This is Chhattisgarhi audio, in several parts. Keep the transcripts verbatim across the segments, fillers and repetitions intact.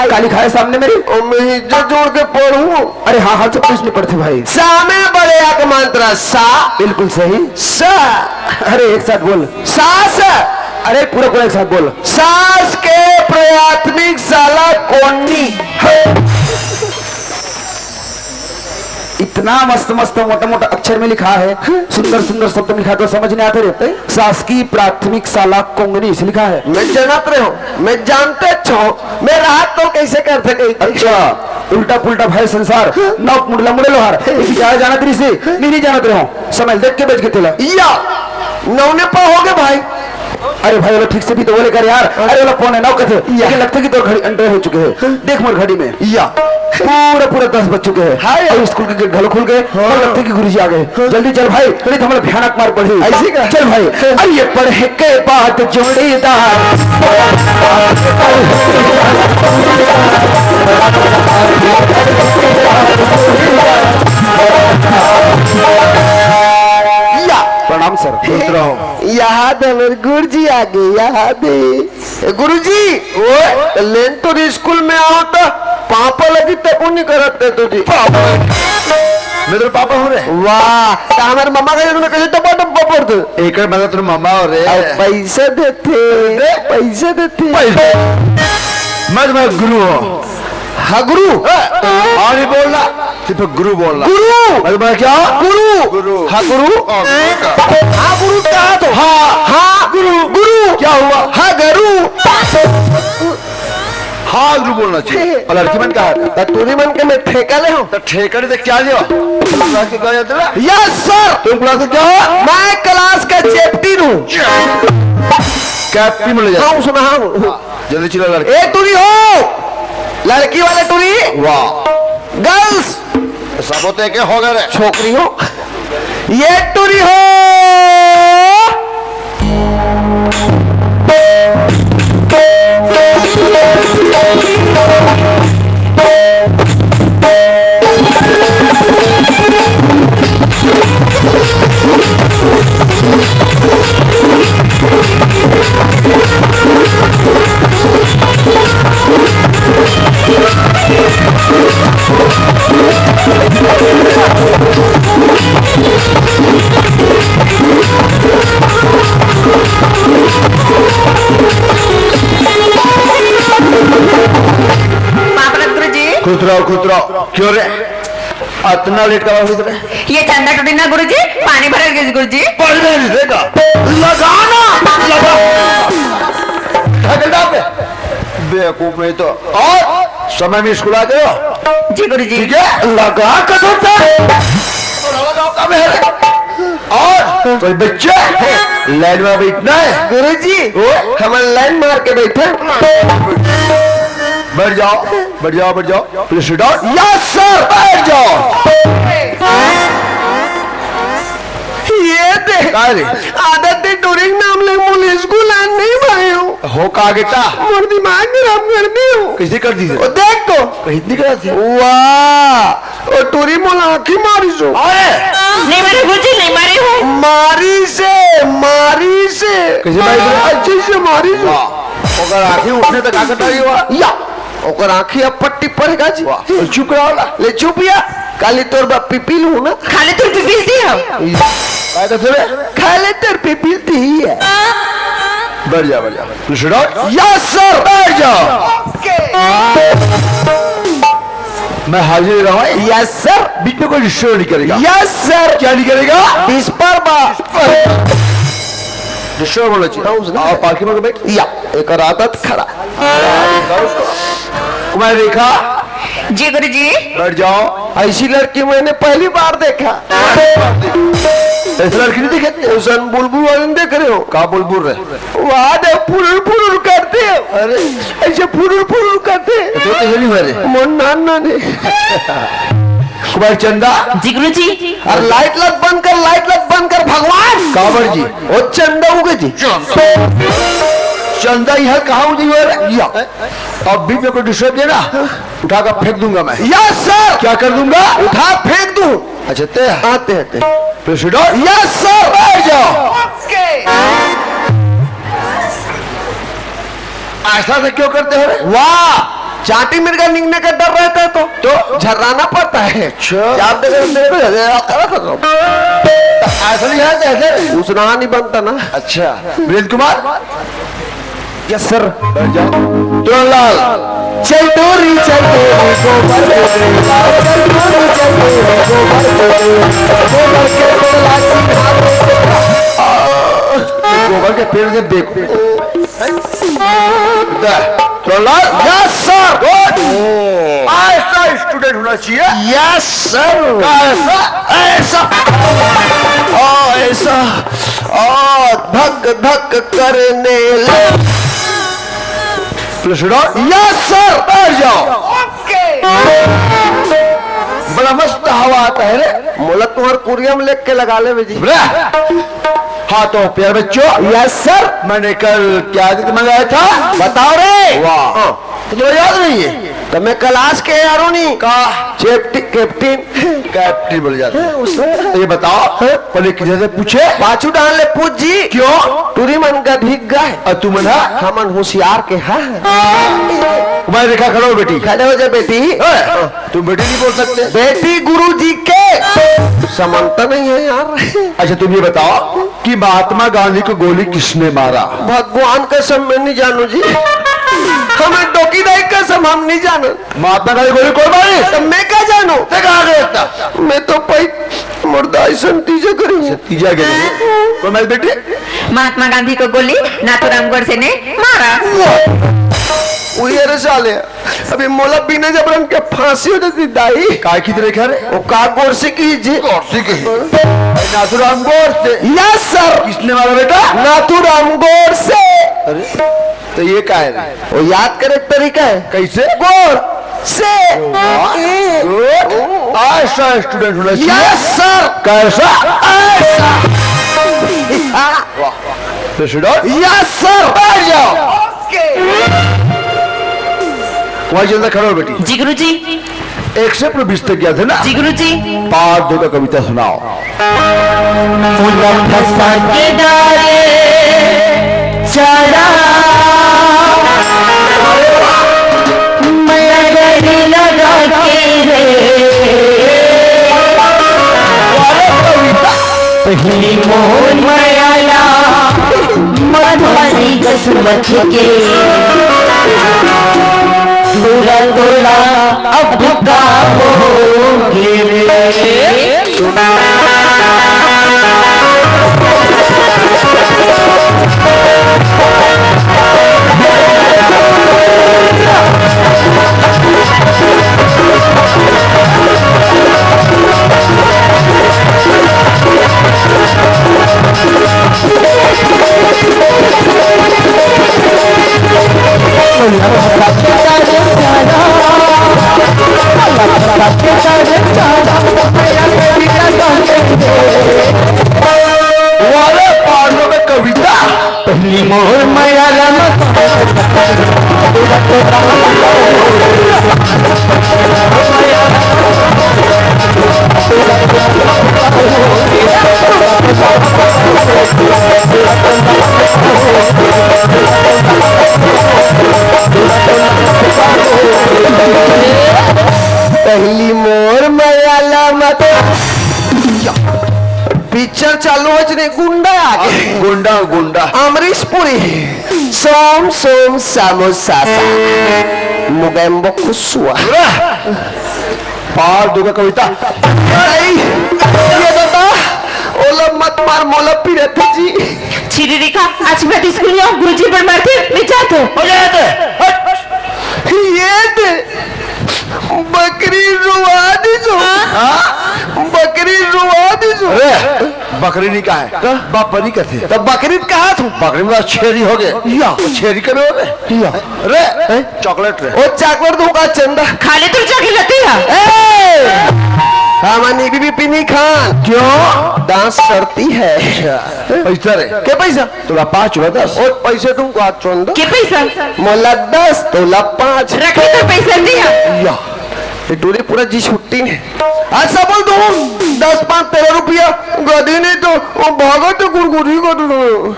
का लिखा है सामने मेरे? ओ, मैं इज्जत जोड़ के पढ़ूं। अरे हाँ, हाँ, सब कुछ नहीं पढ़ते भाई। सा में बड़े आ का मात्रा सा। बिल्कुल सही। सा। अरे एक साथ बोल। सास। अरे पूरा पूरा एक साथ बोल। सास के प्राथमिक शाला कोनी। इतना मस्त मस्त मोटा मोटा अक्षर में लिखा है, सुंदर सुंदर शब्द में लिखा है, तो समझ नहीं आते रे। शासकीय प्राथमिक शाला कोंगनी से लिखा है। मैं जानत रहे हो, मैं जानते छो, मैं राहत तो कैसे कर सके? अच्छा, उल्टा पुल्टा भाई संसार, नौक मुड़ला मुड़े लोहार, इसी जाया जानत रही से, नहीं, नहीं जानत रहे हो, समय देख के बच के तेला। या, नौने पा हो गए भाई। अरे भाई, वाला ठीक से भी तो बोले कर यार। अरे वाला पौने नौ कथे, या। लेकिन लगता कि तोर घड़ी अंडे हो चुके हैं। देख मोर घड़ी में। या। पूरा पूरा दस बज चुके हैं। हाँ यार। और स्कूल के गेट घलो खुल गए। हाँ। और लगता कि गुरुजी आ गए। हाँ। जल्दी चल भाई, नहीं तो हमारा भयानक मार पड़ी। ऐसी का? चल भाई। हाँ। अरे ये पढ़े के बाद जोड़ीदार। या। प्रणाम सर। खुश रहो। याद है, मेरे गुरुजी आ गए, याद है। ए, गुरुजी, ओए। तो लेन तो स्कूल में आओ तो पापा लगी तको नहीं करत थे तुझे। पापा लगी? मैं तो पापा हूँ रे। वाह, तो हमारे मामा का जन्म कैसे टप्पा टप्पा पढ़ते? एक मतलब तेरे मामा हो रे। अब पैसे देते, दे? पैसे देते। पैसे। मैं तुम्हारा गुरु हूँ। हाँ गुरु। ए, और नहीं बोलना, सिर्फ गुरु बोलना। गुरु। अरे मैं क्या? गुरु। गुरु। हाँ गुरु। हाँ, गुरु का। हाँ गुरु कहा तो। हाँ। हाँ। गुरु। गुरु। क्या हुआ? हाँ गुरु। हाँ गुरु बोलना चाहिए। और लड़की मन कहा? तो तूने मन के मैं ठेका ले हूँ। तो ठेका नहीं तो क्या लियो? क्लास के क्या जाते ना? Yes sir. तुम क्लास के क्या हो? मैं क्लास का चैप्टीन हूँ। कैप्टन बोले जाते। हाँ, सुना हाँ। जल्दी चिल्ला लड़की। ए टूरी हो, लड़की वाले टूरी। वाह। गर्ल्स। सब होते के हो गए रे। छोकरी हो, ये टूरी हो। बाप रे गुरुजी। खुश रहो, खुश रहो। क्यों रे, इतना लेट करा हुई रे? ये चंदा टूटी ना गुरुजी, पानी भरे गिर गुरुजी। पानी भरे गिर देगा। लगाना, लगा। ढकल डाल दे। बेवकूफ नहीं तो। और समय में स्कूल आ जाओ। जी गुरुजी। ठीक है, लगा कसम से। लगाओ, कब है? और कोई बच्चे लाइन में बैठना है? गुरुजी, ओ? हम लाइन मार के बैठे। बैठ जाओ, बैठ जाओ, बैठ जाओ। Please sit down. Yes sir. बैठ जाओ। ये दे। काय रे? आदत दे टूरिंग नाम ले मुझे स्कूल आन नहीं भाई हूँ। हो का गेटा? मोर दिमाग खराब कर दी हूँ। कैसे कर दी? ओ देख तो। कहीं नहीं करा थी। वाह। ओ टूरी मोला आँखी मारी सो। अरे। नहीं मारी गुरुजी, नहीं मारी हूँ। मारी से, मारी से। कैसे मारी से? अच्छे से मारी सो। वाह। ओकर आँखी उठने तक आकर डाली हुआ। या। ओकर आँखी अब पट्टी पड़ेगा जी। वाह। चुप रहो ना। ले चुप या। खाली तोर बा पीपी लू ना। खाली तोर पीपी थी हम। काय तो सुने? खाली तोर पीपी थी है। बैठ जा, बैठ जा। Yes sir. बैठ जा। मैं हाजिर रहा हूँ। Yes sir. बीच में कोई डिस्टर्ब नहीं करेगा। Yes sir. क्या नहीं करेगा? विस्पर बा। डिस्टर्ब होना चाहिए। और पालकी में बैठ। या, एक आदत खराब। कुमारी रेखा। जी गुरुजी। बैठ जाओ। ऐसी लड़की मैंने पहली बार देखा। ऐसी लड़की नहीं देखी? उसन बुलबुल वाले नहीं देख रहे हो? का बुलबुल रे? वाह दे, फुरुर फुरुर करते हो। अरे। ऐसे फुरुर फुरुर करते हैं। तो तो ये नहीं हुआ रे। मन नान ना ने। कुमारी चंदा। जी गुरुजी। अरे लाइट लग बंद कर, लाइट लग बंद कर भगवान। काबर जी। ओ चंदा उगे जी। चंदा यहाँ कहाँ उगी हुआ रे? या। अब बीच में कोई डिस्टर्ब देना, उठा कर फेंक दूंगा मैं। Yes sir. क्या कर दूंगा? उठा फेंक दूं। अच्छा, ते आते हैं, ते। प्रेसिडेंट। Yes sir. बैठ जाओ। ऐसा तो क्यों करते हो रे? वाह, चांटी मिर्गा निकने का डर रहता है तो, तो? झर्राना पड़ता है। अच्छा। जब देखो, देखो, देखो, देखो। ऐसा नहीं है, ऐसे। उसना नहीं बनता ना। अच्छा। वीरेंद्र कुमार। Yes sir. बैठ जाओ। तुरंत लाल। चल टोरी, चल टोरी, गोबर के बेला। चल टोरी, चल टोरी, गोबर के बेला। गोबर के बेला, गोबर के पेड़ से देखो। दा, प्रहलाद। Yes sir. गुड। ऐसा स्टूडेंट होना चाहिए। Yes sir. ऐसा, ऐसा। ओ, ऐसा। ओ, धक धक करने लग। प्रेसिडेंट। Yes sir. बैठ जाओ। ओके। बड़ा मस्त हवा आता है रे। मोला तुम्हारे कुरिया में लेके लगा ले जी। बोला। हाँ तो प्यारे बच्चों। Yes sir. मैंने कल क्या आदित्य मंगाया था? बताओ रे। वाह। हाँ। तो तुम्हें याद नहीं है? तो मैं क्लास के यारों नहीं। का? चेप्टी-, कैप्टन। कैप्टन बोल जाते हैं। ये बताओ, हाँ? पहले किधर से पूछे? पाछू डाल ले पूछ जी। क्यों? टूरी मन का भीग गए। और तू मना? हमन होशियार के, हाँ। मैं देखा, खड़ो बेटी। खड़े हो जा बेटी। ए, तुम बेटी नहीं बोल सकते। बेटी गुरु जी के समानता नहीं है यार। अच्छा तुम ये बताओ कि महात्मा गांधी को गोली किसने मारा? भगवान कसम मैं नहीं जानू जी, हमें डोकी दाई कसम हम नहीं जानू। महात्मा गांधी को गोली कौन मारी? तो मैं क्या जानू? देखा आगे लगता। मैं तो पई मुर्दा ऐसन तीजा करूँ। तीजा के लिए। कौन मारी बेटी? महात्मा गांधी को गोली नाथूराम गोडसे ने मारा। वो ये रे साले। अभी मोला बिना जबरन के फांसी हो जाती दाई। काय की तरह क्या रे? वो का गोडसे की जी? गोडसे की। नाथूराम गोडसे। Yes sir. किसने मारा बेटा? नाथूराम गोडसे। अरे, तो ये का है रे? वो याद करे तरीका है। कैसे? गोडसे। वाह, गुड। ऐसा स्टूडेंट होना चाहिए। Yes sir. कैसा? ऐसा। वाह। प्रेसिडेंट। Yes sir. बैठ जाओ। ओके। वहीं चलता खड़ा हो बेटी। जी गुरुजी। एक से पूरे बीस तक गया थे ना? जी गुरुजी। पार दो का कविता सुनाओ। मुला फंसा के डारे चारा, मैं गली लगा के रे। पहली मोर मयाला मधुबनी किस्मत के, दूरा तोला अब का होगे रे। वाले पांडव में कविता। पहली मोर मयाला मत। पहली मोर मयाला मत। पिक्चर चालू हो जने गुंडा आगे। गुंडा, गुंडा। अमरीश पुरी। सोम, सोम, सामो, सासा। मुगैम्बो खुसुआ। पार दुगा कविता। नहीं, ये दादा, ओला मत मार, मोला पिरत जी। छिरी रेखा, आज मैं स्कूल में गुरुजी पर मारती, मैं जात हूँ। हो जाए थे। हट। ये दे। बकरी रुआ दीजो। हाँ? बकरी रुआ दीजो। अरे, बकरी नहीं कहा है। का? बकरी कहते हैं। तो बकरी कहा तू? बकरी में छेरी हो गए। या। छेरी कब हो गए? या। अरे, हैं? चॉकलेट रे। ओ चॉकलेट दूंगा चंदा। खा ले तू चॉकलेट है। ए! हमारी बीबी पीनी खान। क्यों? दांत सड़ती है। अच्छा। पैसा रे। क्या पैसा? तोला पाँच होला दस। और पैसे तुमको आज चंद। के पैसा? मोला दस, तोला पाँच। रख ले तो पैसा दिया। या, ये टोली पूरा जी छुट्टी ने। अच्छा बोल तुम, दस पाँच तेरह रुपया, गधी नहीं तो वो भागो तो गुड़गुड़ी को दो।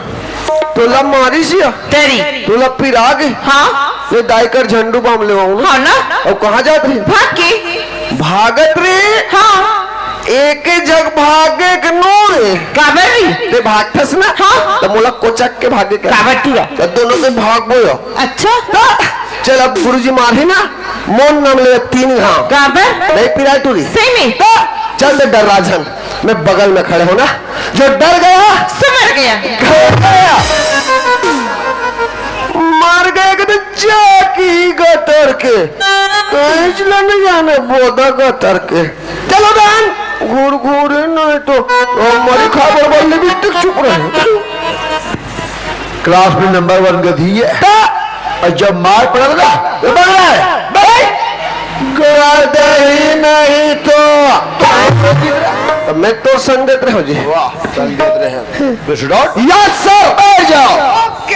तोला मारिस या? तेरी। तोला पिरा गे? हाँ। ले दाई कर झंडू बाम लेवाहूँ ना। हाँ ना? अउ कहाँ जात रहे? भाग के। भागत रहे? हाँ। एक जग भागे के नो रे। काबर रे? ते भागथस ना? हाँ। त मोला कोचक के भागे के। काबर टूरा? त दोनों के भागबो यो। अच्छा। त चल अब गुरुजी मारही ना, मोर नाम ले तीन घाव। काबर? नहीं पिराय टूरी। सही में? त चल दे डर राजन। मैं बगल में खड़े हूँ ना, जो डर गया, सो मर गया। घर गया। मर गए के तो जाकी गटर के, कहीं ला नहीं जाने बोदा गटर के। चलो बहन, घूर घूर नहीं तो हमारी खबर वाले भी टिक चुप रहे। क्लास में नंबर वन गधी है। तो और जब मार पड़ा था ना, तो भाग रहा है। भाई, कर दे ही नहीं तो। तो मैं तो संग देत रहे हो जी। वाह, संग देत रहे हैं। Yes sir, बैठ जाओ। OK।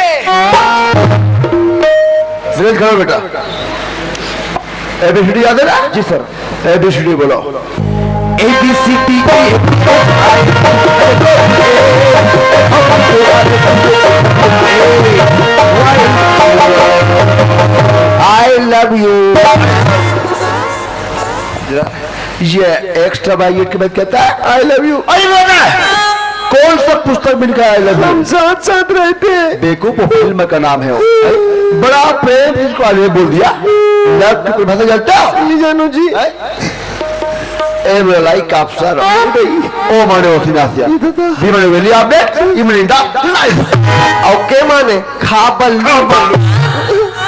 धीरज, खड़ो बेटा। एबीसीडी याद है ना? जी सर। एबीसीडी बोलो। एबीसीडी। I love you। ये एक्स्ट्रा बाइट के बाद कहता है, "I love you।" अरे बेटा, कौन सा पुस्तक में लिखा है "I love you"? हम साथ साथ रहते हैं। बेवकूफ, वो फिल्म का नाम है वो। बड़ा प्रेम से इसको "I love you" बोल दिया। लव की कोई भाषा जानते हो? नहीं जानू जी। हैं? ए बेलाई कापसा रहो। ओ माने ओसी नासिया। ये तो, तो। बी माने वेली आप दे, ई माने दा। OK माने खा बल्लू।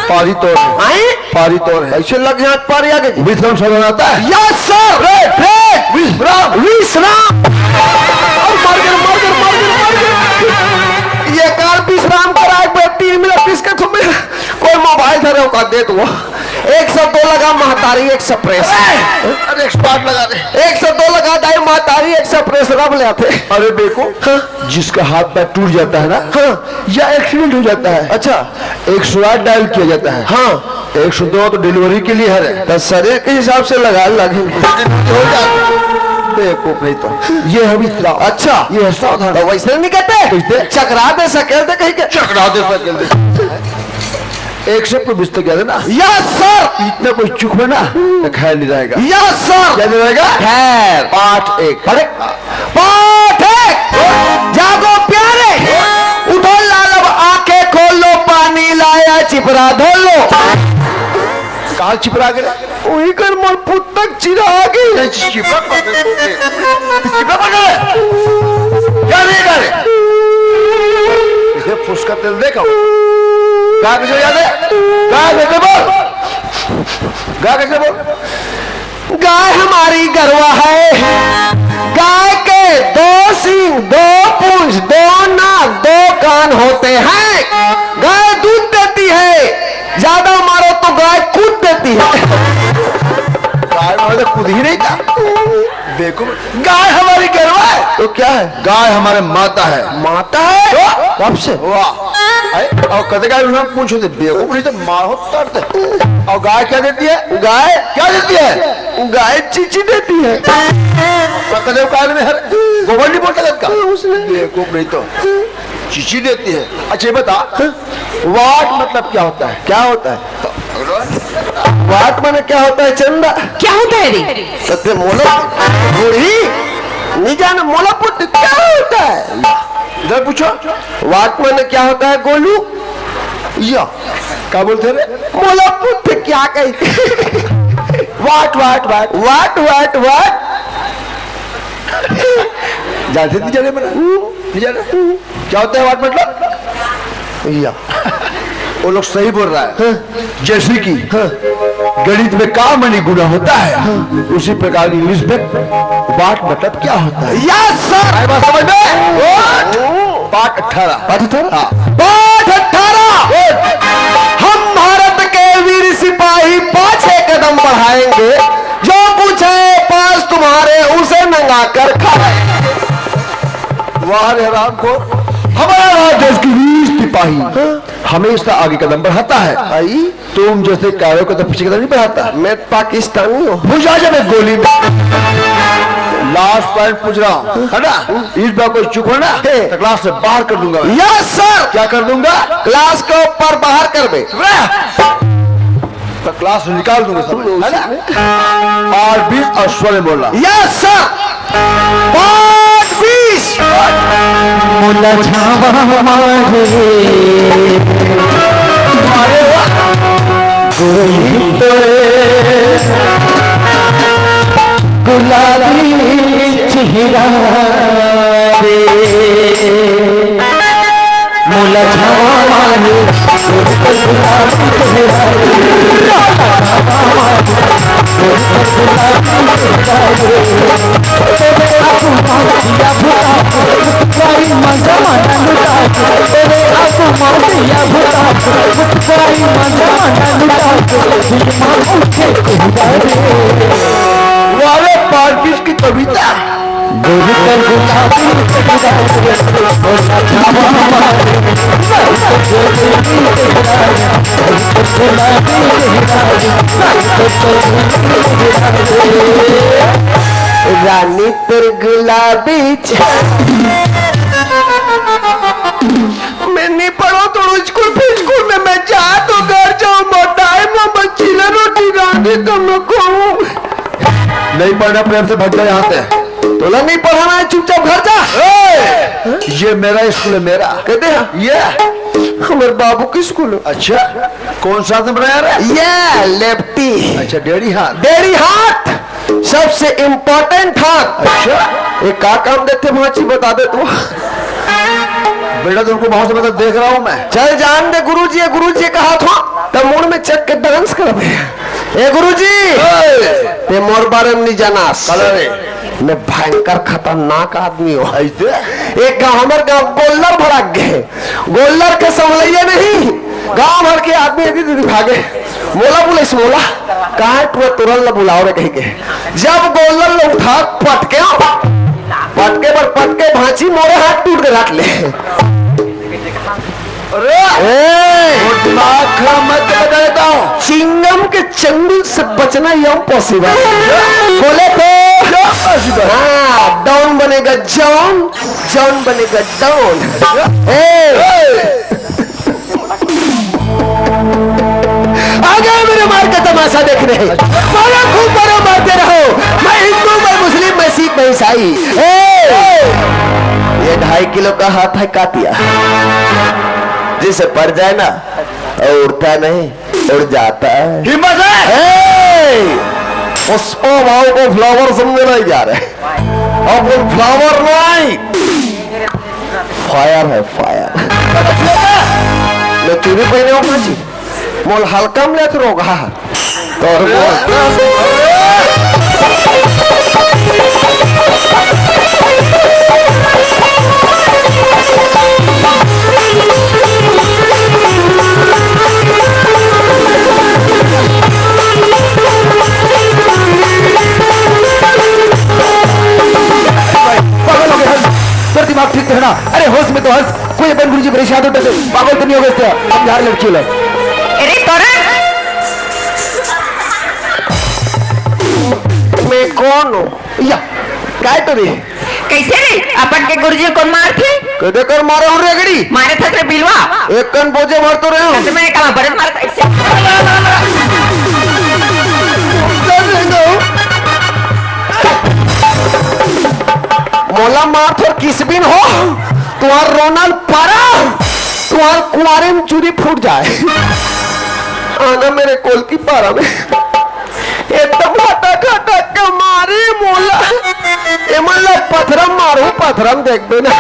पारी तोर है। आए? पारी तोर है। ऐसे लग यहाँ पारी आगे जी। विश्राम साधन आता है? Yes sir। रे, रे। विश्राम। विश्राम। और मार कर, मार कर, मार कर, मार कर। ये कार विश्राम कर आए, तीन मिनट इसके तुम्हें कोई मोबाइल धरे का दे दो। एक सौ दो लगा महतारी, एक सौ प्रेस। अरे एक्सपर्ट लगा दे। एक सौ दो लगा दाई महतारी, एक सौ प्रेस रब ले आते। अरे देखो, हाँ। जिसका हाथ पैर टूट जाता है ना, हाँ। या एक्सीडेंट हो जाता है, अच्छा। एक सौ आठ डायल किया जाता है, हाँ। एक सौ दो तो डिलीवरी के लिए है। तो शरीर के हिसाब से लगा लगे। हो जाता है। बेवकूफ नहीं तो। ये है विश्राम। अच्छा। ये है सावधान। तो वैसे नहीं कहते? कैसे? चकरा दे, सकेल दे कहीं के। चकरा दे, सकेल दे। एक से कोई बिस्तर क्या देना? Yes sir। इतना कोई चुप है ना, तो खैर नहीं रहेगा। Yes sir। क्या नहीं रहेगा? खैर। पाठ एक। अरे, पाठ एक। जागो प्यारे, उठो लाल, अब आंखें खोल लो, पानी लाया चिपरा धो लो। कहाँ चिपरा गए? वही कर मोर पुस्तक चिरा गई। नहीं, चिपरा पकड़ ले। चिपरा पकड़ ले। क्या नहीं करे? इसे फुसका तेल देखो। गा कैसे याद है? गा कैसे बोल? गा कैसे बोल? गाय हमारी गरवा है, गाय के दो सींग, दो पूंछ, दो नाक, दो कान होते हैं। गाय दूध देती है, ज्यादा मारो तो गाय कूद देती है। गाय मारो तो कूद ही नहीं था। देखो, गाय हमारी गरवा है। तो क्या है? गाय हमारे माता है। माता है? तो? कब से? वाह। अरे, और कते गाय उन्हें पूछो थे, बेवकूफ नहीं तो मारो तोड़ दे। और गाय क्या देती है? गाय? क्या देती है? गाय चीची देती है। तो कते गाय में हर गोबर नहीं बोलता कद का? उसने। बेवकूफ नहीं तो। चीची देती है। अच्छा, ये बता, वाट मतलब क्या होता है? क्या होता है? वाट माने क्या होता है, चंदा? क्या होता है रे? सत्य मोला बूढ़ी नहीं जाना, मोला पुत्र क्या होता है? इधर पूछो। वाट माने क्या होता है, गोलू? या, क्या बोलते रे? मोला पुत्र क्या कही? वाट, वाट, वाट। वाट, वाट, वाट। जानते नहीं जाने बना? नहीं जाना? क्या होता है वाट मतलब? या। वो लोग सही बोल रहा है। हाँ। जैसे कि हाँ। गणित में का माने गुणा होता है, हाँ। उसी प्रकार इंग्लिश में वाट मतलब क्या होता है? Yes sir। आए बात समझ में? What? पाठ अठारह। पाठ अठारह? हाँ। पाठ अठारह। हम भारत के वीर सिपाही पाछे कदम बढ़ाएंगे, जो पूछे पास तुम्हारे उसे नंगा कर खाएंगे। वाह रे हराम को, हमारा देश की वीर सिपाही हमेशा आगे कदम बढ़ाता है। आई? तुम जैसे कायरों को तो पीछे कदम नहीं बढ़ाता। मैं पाकिस्तानी हूँ। बुझा जब एक गोली में। लास्ट पॉइंट पूछ रहा हूँ, है ना? इस बार कोई चूक हो ना, हे। तो क्लास से बाहर कर दूंगा मैं। Yes sir. क्या कर दूंगा? क्लास के ऊपर बाहर करबे। तो क्लास से निकाल दूंगा सब, है ना? पाँच बीस और स्वर्ण बोलना। Yes sir. पाँच बीस। मोला छावा मारे। अरे वाह। गोरी तोरे गुलाबी चेहरा रे, मोला छावा मारे, गुलाबी चेहरा रे, मोला छावा मारे, गुलाबी चेहरा रे। तेरे आंखों में दिया भुला, कोई मजा ना लुटा, तेरे आंखों में दिया भुला, कोई मजा ना लुटा। वाह रे, पारपीस की कविता। रानी तोर गुलाबी च- मैं नहीं पढ़ो तो स्कूल फिर स्कूल में मैं जा तो घर जाऊँ, बताए मैं बच्ची ला रोटी रांधे तो मैं खाऊँ। नहीं पढ़ना, प्रेम से भग जा यहाँ से। तोला नहीं पढ़ाना है, चुपचाप घर जा। ए, ये मेरा स्कूल है, मेरा। कहते हैं? ये हमारे बाबू की स्कूल है। अच्छा, कौन सा से बनाया रे? ये लेफ्टी। अच्छा, डेढ़ी हाथ। डेढ़ी हाथ, सबसे इंपॉर्टेंट हाथ। अच्छा। ये का काम देते भांची, बता दे तू। बेटा, तुमको बहुत समय तक देख रहा हूँ मैं। चल जान दे गुरुजी, ये गुरुजी का हाथ हो, तब मूड में चक के डांस कर दे। ए गुरुजी, ए! ते मोर बारे में नहीं जानास। काला रे। मैं भयंकर खतरनाक आदमी हूँ। ऐसे? एक गाँव, हमर गाँव गोल्लर भड़क गए। गोल्लर के संभलैया नहीं, गाँव भर के आदमी यदि दीदी भागे, मोला बुलाइस, मोला, कहाँ टुरा तुरल ला बुलाओ रे कहीं के। जब गोल्लर ला उठा, पटके, पटके पर पटके भांची मोरे हाथ टूट के रख ले। अरे! ए! वो दिमाग खराब मत कर देता हूँ। चिंगम के चंगुल से बचना इम्पॉसिबल। बोले तो? क्या possible? हाँ, डॉन बनेगा जॉन, जॉन बनेगा डॉन। ए! ए! आ गए मेरे मार का तमाशा देखने। मारो खूब मारो, मारते रहो। मैं हिंदू, मैं मुस्लिम, मैं सिख, मैं ईसाई। ए! ये ढाई किलो का हाथ है कातिया, जिसे पड़ जाए ना, और उठता नहीं, उड़ जाता है। हिम्मत है? ए! पुष्पा भाव को फ्लावर समझे नहीं जा रहे। अब वो फ्लावर नहीं, फायर है, फायर। मैं चूड़ी पहने हूँ, भांची। मोल हल्का में लेत रोग, हाँ। तो पागल हो गए, हंस। तेरा दिमाग ठीक तो है ना? अरे होश में तो हंस। कोई अपन गुरुजी परेशान तो डरते, पागल तो नहीं हो गए थे? हम यार लड़की लो। अरे तोरा। मैं कौन हूँ? या, काय तो रे? कैसे रे? अपन के गुरुजी कौन मार थे? कदे कर मारे हो रेगड़ी? मारे था तेरे बिलवा। एक कन बोझे भर तो रहे हो। कसम है, कला बरन मार था इससे। मोला मार थोर किसबिन हो, तुहार रोनल पारा, तुहार कुआरे में चूरी फूट जाए। आना मेरे कोलकी पारा में। एकदम हटा खटा के मारे मोला। एमन ला पथरम मारू, पथरम देखबे ना।